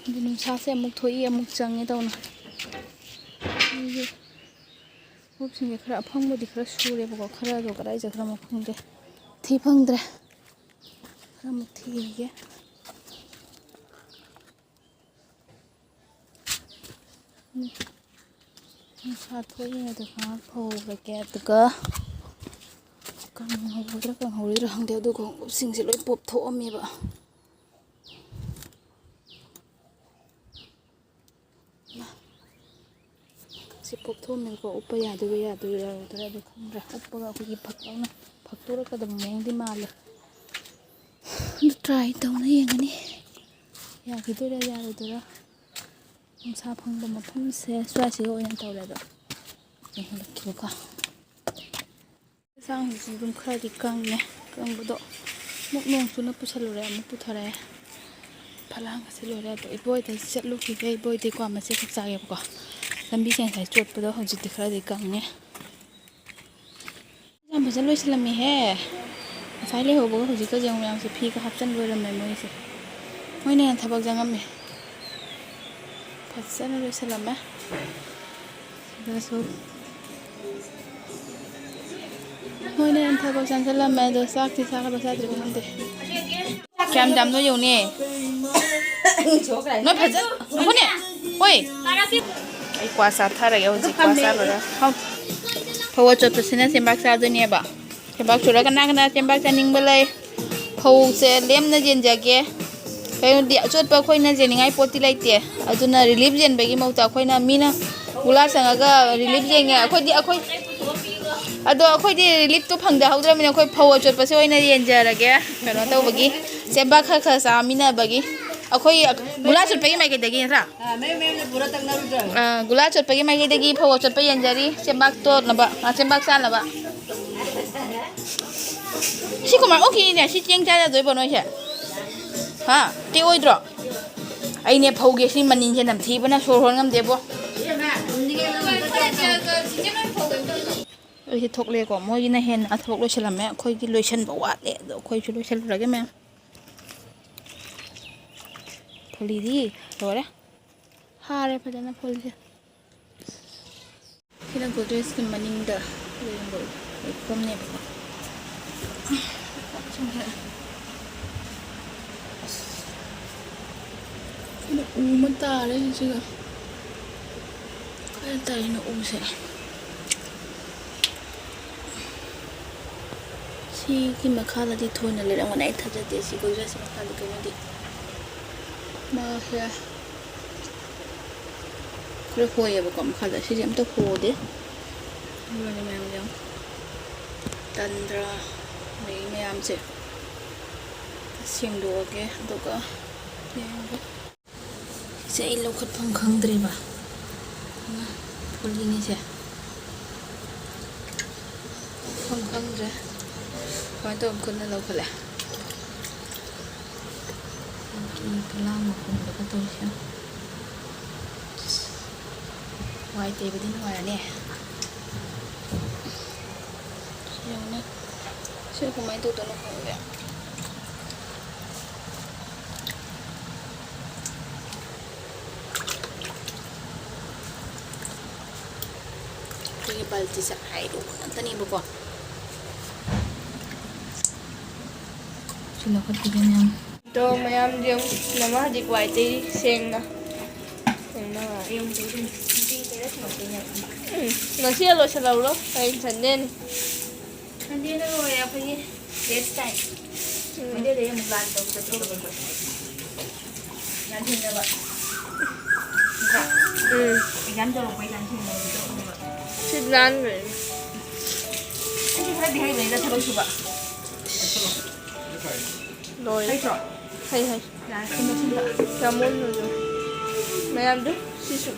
ꯑꯗꯨ ꯅꯨꯡꯁꯥꯁꯦ ꯑꯃꯨꯛ ꯊꯣꯛꯏ, ꯑꯃꯨꯛ ꯆꯪꯉꯦ ꯇꯧꯅ꯫ ꯑꯩꯒꯤ ꯈꯣꯡꯎꯞꯁꯤꯡꯁꯦ ꯈꯔ ꯑꯐꯪꯕꯗꯤ ꯈꯔ ꯁꯨꯔꯦꯕꯀꯣ, ꯈꯔꯗꯣ ꯀꯗꯥꯏ ꯆꯠꯈ꯭ꯔꯃꯣ ꯈꯪꯗꯦ, ꯊꯤ ꯐꯪꯗ꯭ꯔꯦ꯫ ꯈꯔ ꯑꯃꯨꯛ ꯊꯤꯈꯤꯒꯦ꯫ ꯎꯝ꯫ ꯅꯨꯡꯁꯥ ꯊꯣꯛꯏꯉꯩꯗ ꯉꯥꯏꯍꯥꯛ ꯐꯧꯔꯒꯦ, ꯑꯗꯨꯒ ꯀꯪꯍꯧꯒꯗ꯭ꯔꯥ ꯀꯪꯍꯧꯔꯣꯏꯗ꯭ꯔꯥ ꯈꯪꯗꯦ꯫ ꯑꯗꯨ ꯈꯣꯡꯎꯞꯁꯤꯡꯁꯦ ꯂꯣꯏ ꯄꯣꯞꯊꯣꯛꯑꯝꯃꯦꯕ꯫ ꯁꯤ ꯄꯣꯞꯊꯣꯛꯑꯝꯃꯦꯀꯣ꯫ ꯎꯞꯄ ꯌꯥꯗꯣꯏꯔꯥ ꯌꯥꯗꯣꯏꯔꯥ ꯌꯥꯔꯣꯏꯗꯣꯏꯔꯥ ꯑꯗꯨ ꯈꯪꯗ꯭ꯔꯦ꯫ ꯎꯞꯄꯒ ꯑꯩꯈꯣꯏꯒꯤ ꯐꯛ ꯂꯥꯎꯅ ꯐꯛꯇꯣꯔꯛꯀꯗꯕ ꯃꯑꯣꯡꯗꯤ ꯃꯥꯜꯂꯦ꯫ ꯑꯗꯨ ꯇ꯭ꯔꯥꯏ ꯇꯧꯅ ꯌꯦꯡꯒꯅꯤ, ꯌꯥꯈꯤꯗꯣꯏꯔꯥ ꯌꯥꯔꯣꯏꯗꯣꯏꯔꯥ꯫ ꯅꯨꯡꯁꯥ ꯐꯪꯕ ꯃꯐꯝꯁꯦ ꯁ꯭ꯋꯥꯏꯁꯤꯒ ꯑꯣꯏꯅ ꯇꯧꯔꯦ꯫ ꯑꯗꯣ ꯌꯦꯡꯍꯜꯂꯛꯈꯤꯕꯀꯣ꯫ ꯌꯦꯟꯁꯥꯡꯁꯤꯁꯨ ꯑꯗꯨꯝ ꯈꯔꯗꯤ ꯀꯪꯉꯦ꯫ ꯀꯪꯕꯗꯣ ꯑꯃꯨꯛ ꯅꯣꯡ ꯆꯨꯅ ꯄꯨꯁꯜꯂꯨꯔꯦ, ꯑꯃꯨꯛ ꯄꯨꯊꯔꯛꯑꯦ꯫ ꯐꯂꯥꯡ ꯉꯁꯤꯜꯂꯨꯔꯦ꯫ ꯑꯗꯣ ꯏꯕꯣꯏꯗ ꯆꯠꯂꯨꯈꯤꯒꯦ꯫ ꯏꯕꯣꯏꯗꯤ ꯀ꯭ꯋꯥ ꯃꯆꯦ ꯈꯛ ꯆꯥꯒꯦꯕꯀꯣ꯫ ꯂꯝꯕꯤꯁꯦ ꯉꯁꯥꯏ ꯆꯣꯠꯄꯗꯣ ꯍꯧꯖꯤꯛꯇꯤ ꯈꯔꯗꯤ ꯀꯪꯉꯦ꯫ ꯌꯥꯝ ꯐꯖꯅ ꯂꯣꯏꯁꯤꯜꯂꯝꯃꯤꯍꯦ꯫ ꯉꯁꯥꯏ ꯂꯩꯍꯧꯕꯒ ꯍꯧꯖꯤꯛꯀ ꯌꯦꯡꯉꯨ ꯃꯌꯥꯝꯁꯦ ꯐꯤꯒ ꯍꯥꯞꯆꯟꯕ ꯑꯣꯏꯔꯝꯃꯦ ꯃꯣꯏꯁꯦ꯫ ꯃꯣꯏꯅ ꯍꯦꯟꯅ ꯊꯕꯛ ꯆꯪꯉꯝꯃꯦ꯫ ꯐꯖꯅ ꯂꯣꯏꯁꯤꯜꯂꯝꯃꯦ꯫ ꯁꯤꯗꯁꯨ ꯃꯣꯏꯅ ꯍꯦꯟꯅ ꯊꯕꯛ ꯆꯪꯁꯤꯜꯂꯝꯃꯦ꯫ ꯑꯗꯣ ꯆꯥꯛꯇꯤ ꯆꯥꯔꯕ ꯆꯥꯗ꯭ꯔꯤꯕ ꯈꯪꯗꯦ꯫ ꯀꯌꯥꯝ ꯌꯥꯝꯅꯣ ꯌꯦꯡꯉꯨꯅꯦ꯫ ꯅꯣꯏ ꯐꯖꯅ, ꯉꯥꯏꯈꯣꯅꯦ꯫ ꯍꯣꯏ, ꯑꯩ ꯀ꯭ꯋꯥ ꯆꯥꯊꯔꯒꯦ ꯍꯧꯖꯤꯛ꯫ ꯀ꯭ꯋꯥ ꯆꯥ ꯂꯣꯏꯔ ꯍꯥꯎ꯫ ꯐꯧ ꯑꯆꯣꯠꯄꯁꯤꯅ ꯆꯦꯡꯕꯥꯛ ꯆꯥꯗꯣꯏꯅꯦꯕ꯫ ꯆꯦꯡꯕꯥꯛ ꯆꯨꯔ ꯀꯅꯥ ꯀꯅꯥ ꯆꯦꯡꯕꯥꯛ ꯆꯥꯅꯤꯡꯕ ꯂꯩ? ꯐꯧꯁꯦ ꯂꯦꯝꯅ ꯌꯦꯟꯖꯒꯦ꯫ ꯀꯩꯅꯣꯗꯤ ꯑꯆꯣꯠꯄ ꯑꯩꯈꯣꯏꯅ ꯌꯦꯟꯅꯤꯡꯉꯥꯏ ꯄꯣꯠꯇꯤ ꯂꯩꯇꯦ꯫ ꯑꯗꯨꯅ ꯔꯤꯂꯤꯐ ꯌꯦꯟꯕꯒꯤ ꯃꯍꯨꯠꯇ ꯑꯩꯈꯣꯏꯅ ꯃꯤꯅ ꯒꯨꯂꯥ ꯆꯪꯉꯒ ꯔꯤꯂꯤꯐ ꯌꯦꯟꯉꯦ꯫ ꯑꯩꯈꯣꯏꯗꯤ ꯑꯩꯈꯣꯏ ꯑꯗꯣ ꯑꯩꯈꯣꯏꯗꯤ ꯔꯤꯂꯤꯐꯇꯣ ꯐꯪꯖꯍꯧꯗ꯭ꯔꯕꯅꯤꯅ ꯑꯩꯈꯣꯏ ꯐꯧ ꯑꯆꯣꯠꯄꯁꯦ ꯑꯣꯏꯅ ꯌꯦꯟꯖꯔꯒꯦ꯫ ꯀꯩꯅꯣ ꯇꯧꯕꯒꯤ, ꯆꯦꯡꯕꯥꯛ ꯈꯔ ꯈꯔ ꯆꯥꯃꯤꯟꯅꯕꯒꯤ꯫ ꯑꯩꯈꯣꯏ ꯒꯨꯂꯥ ꯆꯨꯠꯄꯒꯤ ꯃꯥꯏꯀꯩꯗꯒꯤ ꯅꯠꯇ꯭ꯔꯥ? ꯑꯥ, ꯃꯌꯨꯝ ꯃꯌꯨꯝꯗ ꯄꯨꯔ ꯇꯛꯅꯔꯨꯗ꯭ꯔꯥ? ꯑꯥ, ꯒꯨꯂꯥ ꯆꯨꯠꯄꯒꯤ ꯃꯥꯏꯀꯩꯗꯒꯤ ꯐꯧ ꯑꯆꯣꯠꯄ ꯌꯦꯟꯖꯔꯤ꯫ ꯆꯦꯡꯕꯥꯛ ꯇꯣꯠꯅꯕ, ꯑꯥ, ꯆꯦꯡꯕꯥꯛ ꯆꯥꯅꯕ꯫ ꯁꯤ ꯀꯃꯥꯏ ꯑꯣꯛꯈꯤꯅꯦ? ꯁꯤ ꯆꯦꯡ ꯆꯥ ꯌꯥꯗꯣꯏꯕꯣ ꯅꯣꯏꯁꯦ? ꯍꯥ? ꯇꯦꯛꯑꯣꯏꯗ꯭ꯔꯣ? ꯑꯩꯅꯦ ꯐꯧꯒꯦ ꯁꯤ ꯃꯅꯤꯟꯁꯦ ꯅꯝꯊꯤꯕꯅ ꯁꯣꯔ ꯍꯣꯟ ꯉꯝꯗꯦꯕꯣ꯫ ꯑꯩꯁꯦ ꯊꯣꯛꯂꯛꯑꯦꯀꯣ, ꯃꯣꯏꯒꯤꯅ ꯍꯦꯟꯅ ꯊꯕꯛ ꯂꯣꯏꯁꯤꯜꯂꯝꯃꯦ, ꯑꯩꯈꯣꯏꯒꯤ ꯂꯣꯏꯁꯤꯟꯕ ꯋꯥꯠꯂꯦ꯫ ꯑꯗꯣ ꯑꯩꯈꯣꯏꯁꯨ ꯂꯣꯏꯁꯤꯜꯂꯨꯔꯒꯦ ꯃꯌꯥꯝ꯫ ꯐꯨꯂꯤꯗꯤ ꯂꯣꯏꯔꯦ꯫ ꯍꯥꯔꯦ ꯐꯖꯅ ꯐꯨꯜꯁꯦ꯫ ꯁꯤꯅ ꯒꯣꯗ꯭ꯔꯦꯖꯀꯤ ꯃꯅꯤꯡꯗ ꯂꯩꯔꯝꯕ ꯂꯩꯈꯣꯝꯅꯦꯕꯀꯣ꯫ ꯑꯁ, ꯁꯤꯅ ꯎ ꯑꯃ ꯇꯥꯔꯦ ꯁꯤꯒ꯫ ꯀꯥꯏꯗ ꯇꯥꯔꯤꯅꯣ ꯎꯁꯦ? ꯁꯤꯒꯤ ꯃꯈꯥꯗꯗꯤ ꯊꯣꯏꯅ ꯂꯩꯔꯝꯒꯅꯤ, ꯑꯩ ꯊꯥꯖꯗꯦ꯫ ꯁꯤ ꯒꯣꯗ꯭ꯔꯦꯖꯁꯤ ꯃꯈꯥꯗ ꯀꯩꯅꯣꯗꯤ ꯃꯥꯁꯦ ꯈꯔ ꯍꯣꯏꯌꯦꯕꯀꯣ ꯃꯈꯥꯗ꯫ ꯁꯤꯁꯦ ꯑꯝꯇ ꯍꯣꯗꯦ꯫ ꯑꯗꯨꯅꯅꯦ ꯃꯌꯥꯝꯁꯦ ꯌꯦꯡꯉꯣ꯫ ꯇꯟꯗ꯭ꯔꯥ? ꯑꯗꯒꯤ ꯃꯌꯥꯝꯁꯦ ꯁꯦꯡꯗꯣꯛꯑꯒꯦ ꯑꯗꯨꯒ ꯌꯦꯡꯉꯒꯦ꯫ ꯁꯤꯁꯦ ꯑꯩ ꯂꯧꯈꯠꯐꯝ ꯈꯪꯗ꯭ꯔꯦꯕ꯫ ꯐꯨꯜꯂꯤꯅꯤꯁꯦ꯫ ꯂꯧꯈꯠꯐꯝ ꯈꯪꯗ꯭ꯔꯦ꯫ ꯀꯃꯥꯏꯅ ꯇꯧꯔ ꯈꯨꯠꯅ ꯂꯧꯈꯠꯂꯦ? ꯐꯤ ꯐꯂꯥꯡ ꯃꯈꯣꯟꯗꯒ ꯇꯧꯔꯤꯁꯦ꯫ ꯋꯥꯏ ꯇꯩꯕꯗꯤ ꯅꯨꯡꯉꯥꯏꯔꯅꯤ꯫ ꯌꯦꯡꯉꯨꯅꯦ꯫ ꯁꯤ ꯀꯃꯥꯏꯅ ꯇꯧꯗꯣꯏꯅꯣ ꯈꯪꯗꯦ꯫ ꯑꯩꯈꯣꯏꯒꯤ ꯕꯥꯜꯇꯤ ꯆꯈꯥꯏꯔꯨ ꯉꯥꯛꯇꯅꯦꯕꯀꯣ꯫ ꯁꯤ ꯂꯧꯈꯠꯈꯤꯗꯣꯏꯅꯦ꯫ ꯑꯗꯣ ꯃꯌꯥꯝ ꯌꯦꯡꯉꯨ, ꯅꯃ ꯍꯧꯖꯤꯛ ꯋꯥꯏ ꯇꯩ ꯁꯦꯡꯅ꯫ ꯊꯣꯡꯅꯕ꯫ ꯍꯌꯦꯡ ꯄꯨꯗꯣꯏꯅꯤ꯫ ꯅꯨꯡꯇꯤꯒꯤ ꯀꯩꯗ ꯊꯣꯡꯉꯛꯇꯣꯏꯅꯦꯕ꯫ ꯎꯝ, ꯉꯁꯤ ꯂꯣꯏꯁꯤꯜꯍꯧꯔꯣ, ꯍꯌꯦꯡ ꯁꯟꯗꯦꯅꯤ꯫ ꯁꯟꯗꯦꯗ ꯂꯣꯏꯔꯦ ꯑꯩꯈꯣꯏꯒꯤ ꯔꯦꯁ ꯇꯥꯏꯝ꯫ ꯎꯝ꯫ ꯃꯟꯗꯦꯗꯩ ꯑꯃꯨꯛ ꯂꯥꯟ ꯇꯧ ꯆꯠꯇꯣꯏꯅꯦꯕ꯫ ꯌꯥꯝ ꯊꯦꯡꯅꯕ꯫ ꯅꯠꯇ꯭ꯔꯥ? ꯎꯝ꯫ ꯑꯦꯛꯖꯥꯝ ꯇꯧꯔꯛꯄꯩ ꯌꯥꯝ ꯊꯦꯡꯅꯕ ꯇꯧꯅꯦꯕ꯫ ꯁꯤ ꯂꯥꯟꯈ꯭ꯔꯦ꯫ ꯑꯩꯁꯨ ꯈꯔꯗꯤ ꯍꯩꯕꯅꯤꯗ ꯊꯕꯛ ꯁꯨꯕ꯫ ꯂꯣꯏꯔꯦ꯫ ꯍꯩꯇ꯭ꯔꯣ? ꯍꯩ, ꯍꯩ꯫ ꯌꯥꯔꯦ, ꯁꯤꯟꯕ, ꯁꯤꯟꯕ꯫ ꯆꯥꯃꯣꯟ ꯑꯗꯨ꯫ ꯃꯌꯥꯝꯗꯨ, ꯁꯤꯁꯨ꯫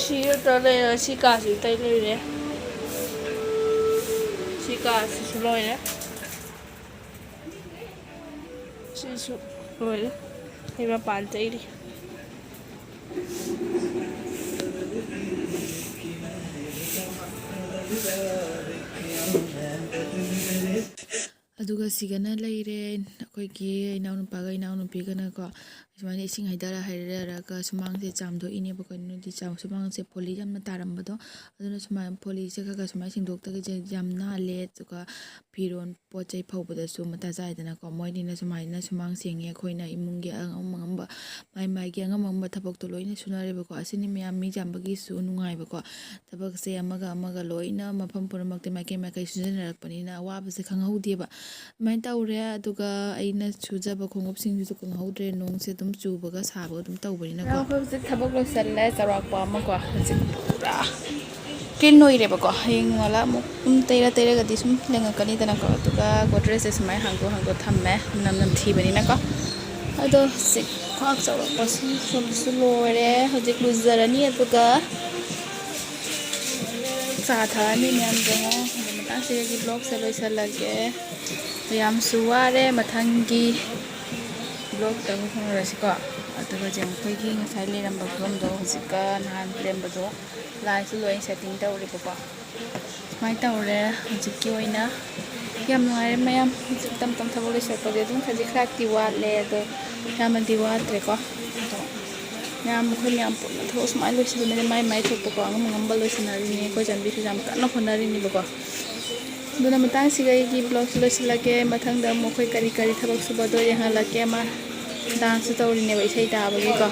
ꯁꯤ ꯇ ꯂꯩꯔꯦ, ꯁꯤ ꯀꯥꯁꯤ ꯇꯩ ꯂꯩꯔꯦ꯫ ꯁꯤ ꯀꯥꯁꯤꯁꯨ ꯂꯣꯏꯔꯦ꯫ ꯁꯤꯁꯨ ꯂꯣꯏꯔꯦ꯫ ꯑꯩ ꯃꯄꯥꯟ ꯇꯩꯔꯤ꯫ ꯑꯗꯨꯒ ꯁꯤꯒꯅ ꯂꯩꯔꯦ ꯑꯩꯈꯣꯏꯒꯤ ꯏꯅꯥꯎꯅꯨꯄꯥꯒ ꯏꯅꯥꯎꯅꯨꯄꯤꯒꯅꯀꯣ, ꯁꯨꯃꯥꯏꯅ ꯏꯁꯤꯡ ꯍꯩꯊꯔ ꯍꯩꯊꯔꯒ ꯁꯨꯃꯥꯡꯁꯦ ꯆꯥꯝꯊꯣꯛꯏꯅꯦꯕꯀꯣ꯫ ꯅꯣꯏꯗꯤ ꯆꯥꯝ-, ꯁꯨꯃꯥꯡꯁꯦ ꯐꯣꯂꯤ ꯌꯥꯝꯅ ꯇꯥꯔꯝꯕꯗꯣ, ꯑꯗꯨꯅ ꯁꯨꯃꯥꯏꯅ ꯐꯣꯂꯤꯁꯦ ꯈꯔ ꯈꯔ ꯁꯨꯃꯥꯏꯅ ꯁꯦꯡꯗꯣꯛꯇ꯭ꯔꯒꯗꯤ ꯌꯥꯝ ꯅꯥꯜꯂꯦ꯫ ꯑꯗꯨꯒ ꯐꯤꯔꯣꯜ ꯄꯣꯠ ꯆꯩ ꯐꯧꯕꯗꯁꯨ ꯃꯇꯥ ꯆꯥꯏꯗꯅꯀꯣ꯫ ꯃꯣꯏꯅꯤꯅ ꯁꯨꯃꯥꯏꯅ ꯁꯨꯃꯥꯡ ꯁꯦꯡꯉꯦ, ꯑꯩꯈꯣꯏꯅ ꯏꯃꯨꯡꯒꯤ ꯑꯉꯝ ꯑꯉꯝꯕ, ꯃꯥꯏ ꯃꯥꯏꯒꯤ ꯑꯉꯝ ꯑꯉꯝꯕ ꯊꯕꯛꯇꯣ ꯂꯣꯏꯅ ꯁꯨꯅꯔꯦꯕꯀꯣ꯫ ꯑꯁꯤꯅꯤ ꯃꯌꯥꯝ ꯃꯤ ꯌꯥꯝꯕꯒꯤꯁꯨ ꯅꯨꯡꯉꯥꯏꯕꯀꯣ꯫ ꯊꯕꯛꯁꯦ ꯑꯃꯒ ꯑꯃꯒ ꯂꯣꯏꯅ ꯃꯐꯝ ꯄꯨꯝꯅꯃꯛꯇ ꯃꯥꯏꯀꯩ ꯃꯥꯏꯀꯩ ꯁꯨꯖꯟꯅꯔꯛꯄꯅꯤꯅ ꯑꯋꯥꯕꯁꯦ ꯈꯪꯍꯧꯗꯦꯕ꯫ ꯑꯗꯨꯃꯥꯏꯅ ꯇꯧꯔꯦ꯫ ꯑꯗꯨꯒ ꯑꯩꯅ ꯁꯨꯖꯕ ꯈꯣꯡꯎꯞꯁꯤꯡꯁꯤꯁꯨ ꯀꯪꯍꯧꯗ꯭ꯔꯦ, ꯅꯣꯡꯁꯦ ꯑꯗꯨꯝ ꯆꯨꯕꯒ ꯁꯥꯕꯒ ꯑꯗꯨꯝ ꯇꯧꯕꯅꯤꯅꯀꯣ꯫ ꯑꯩꯈꯣꯏ ꯍꯧꯖꯤꯛ ꯊꯕꯛ ꯂꯣꯏꯁꯜꯂꯦ, ꯆꯥꯎꯔꯥꯛꯄ ꯑꯃꯀꯣ꯫ ꯍꯧꯖꯤꯛ ꯄꯨꯔꯥ ꯀ꯭ꯂꯤꯟ ꯑꯣꯏꯔꯦꯕꯀꯣ꯫ ꯍꯌꯦꯡ ꯅꯣꯡꯉꯥꯜꯂ ꯑꯃꯨꯛ ꯑꯗꯨꯝ ꯇꯩꯔ ꯇꯩꯔꯒꯗꯤ ꯁꯨꯝ ꯂꯦꯡꯉꯛꯀꯅꯤꯗꯅꯀꯣ꯫ ꯑꯗꯨꯒ ꯒꯣꯗ꯭ꯔꯦꯖꯁꯦ ꯁꯨꯃꯥꯏꯅ ꯍꯥꯡꯗꯣꯛ ꯍꯥꯡꯗꯣꯛ ꯊꯝꯃꯦ, ꯃꯅꯝ ꯅꯝꯊꯤꯕꯅꯤꯅꯀꯣ꯫ ꯑꯗꯣ ꯍꯧꯖꯤꯛ ꯈ꯭ꯋꯥꯡ ꯆꯥꯎꯔꯛꯄꯁꯤ ꯁꯣꯝꯗꯁꯨ ꯂꯣꯏꯔꯦ꯫ ꯍꯧꯖꯤꯛ ꯂꯨꯖꯔꯅꯤ, ꯑꯗꯨꯒ ꯆꯥ ꯊꯛꯑꯅꯤ ꯃꯌꯥꯝ ꯆꯪꯉꯣ꯫ ꯑꯗꯨ ꯃꯇꯥꯡꯁꯤꯗꯒꯤ ꯕ꯭ꯂꯣꯒꯁꯦ ꯂꯣꯏꯁꯤꯜꯂꯒꯦ꯫ ꯌꯥꯝꯁꯨ ꯋꯥꯔꯦ꯫ ꯃꯊꯪꯒꯤ ꯕ꯭ꯂꯣꯒꯇ ꯑꯃꯨꯛ ꯐꯪꯅꯔꯁꯤꯀꯣ꯫ ꯑꯗꯨꯒ ꯍꯧꯖꯤꯛ ꯑꯩꯈꯣꯏꯒꯤ ꯉꯁꯥꯏ ꯂꯩꯔꯝꯕ ꯐꯤꯕꯝꯗꯣ ꯍꯧꯖꯤꯛꯀ ꯅꯍꯥꯟ ꯂꯩꯔꯝꯕꯗꯣ ꯂꯥꯏꯟꯁꯨ ꯂꯣꯏ ꯁꯦꯠꯇꯤꯡ ꯇꯧꯔꯦꯕꯀꯣ꯫ ꯁꯨꯃꯥꯏꯅ ꯇꯧꯔꯦ ꯍꯧꯖꯤꯛꯀꯤ ꯑꯣꯏꯅ꯫ ꯌꯥꯝ ꯅꯨꯡꯉꯥꯏꯔꯦ ꯃꯌꯥꯝ꯫ ꯍꯧꯖꯤꯛ ꯇꯞ ꯇꯞ ꯊꯕꯛ ꯂꯣꯏꯁꯤꯜꯂꯛꯄꯁꯦ ꯑꯗꯨꯝ ꯈꯖꯤꯛ ꯈꯔꯥꯛꯇꯤ ꯋꯥꯠꯂꯦ, ꯑꯗꯣ ꯌꯥꯝꯅꯗꯤ ꯋꯥꯠꯇ꯭ꯔꯦꯀꯣ꯫ ꯑꯗꯣ ꯃꯌꯥꯝ, ꯑꯩꯈꯣꯏ ꯃꯌꯥꯝ ꯄꯨꯟꯅ ꯊꯕꯛ ꯁꯨꯃꯥꯏꯅ ꯂꯣꯏꯁꯤꯟꯕꯅꯤꯅ ꯃꯥꯏ ꯃꯥꯏ ꯊꯣꯛꯄꯀꯣ, ꯑꯉꯝ ꯑꯉꯝꯕ ꯂꯣꯏꯁꯤꯟꯅꯔꯤꯅꯤ꯫ ꯑꯩꯈꯣꯏ ꯆꯟꯕꯤꯁꯨ ꯌꯥꯝ ꯀꯟꯅ ꯍꯣꯠꯅꯔꯤꯅꯦꯕꯀꯣ꯫ ꯑꯗꯨꯅ ꯃꯇꯥꯡꯁꯤꯒ ꯑꯩꯒꯤ vlogꯁꯨ ꯂꯣꯏꯁꯤꯜꯂꯒꯦ꯫ ꯃꯊꯪꯗ ꯑꯃꯨꯛ ꯑꯩꯈꯣꯏ ꯀꯔꯤ ꯀꯔꯤ ꯊꯕꯛ ꯁꯨꯕꯗꯣ ꯌꯦꯡꯍꯜꯂꯛꯀꯦ꯫ ꯑꯃ danceꯁꯨ ꯇꯧꯔꯤꯅꯦꯕ ꯏꯁꯩ ꯇꯥꯕꯒꯤꯀꯣ꯫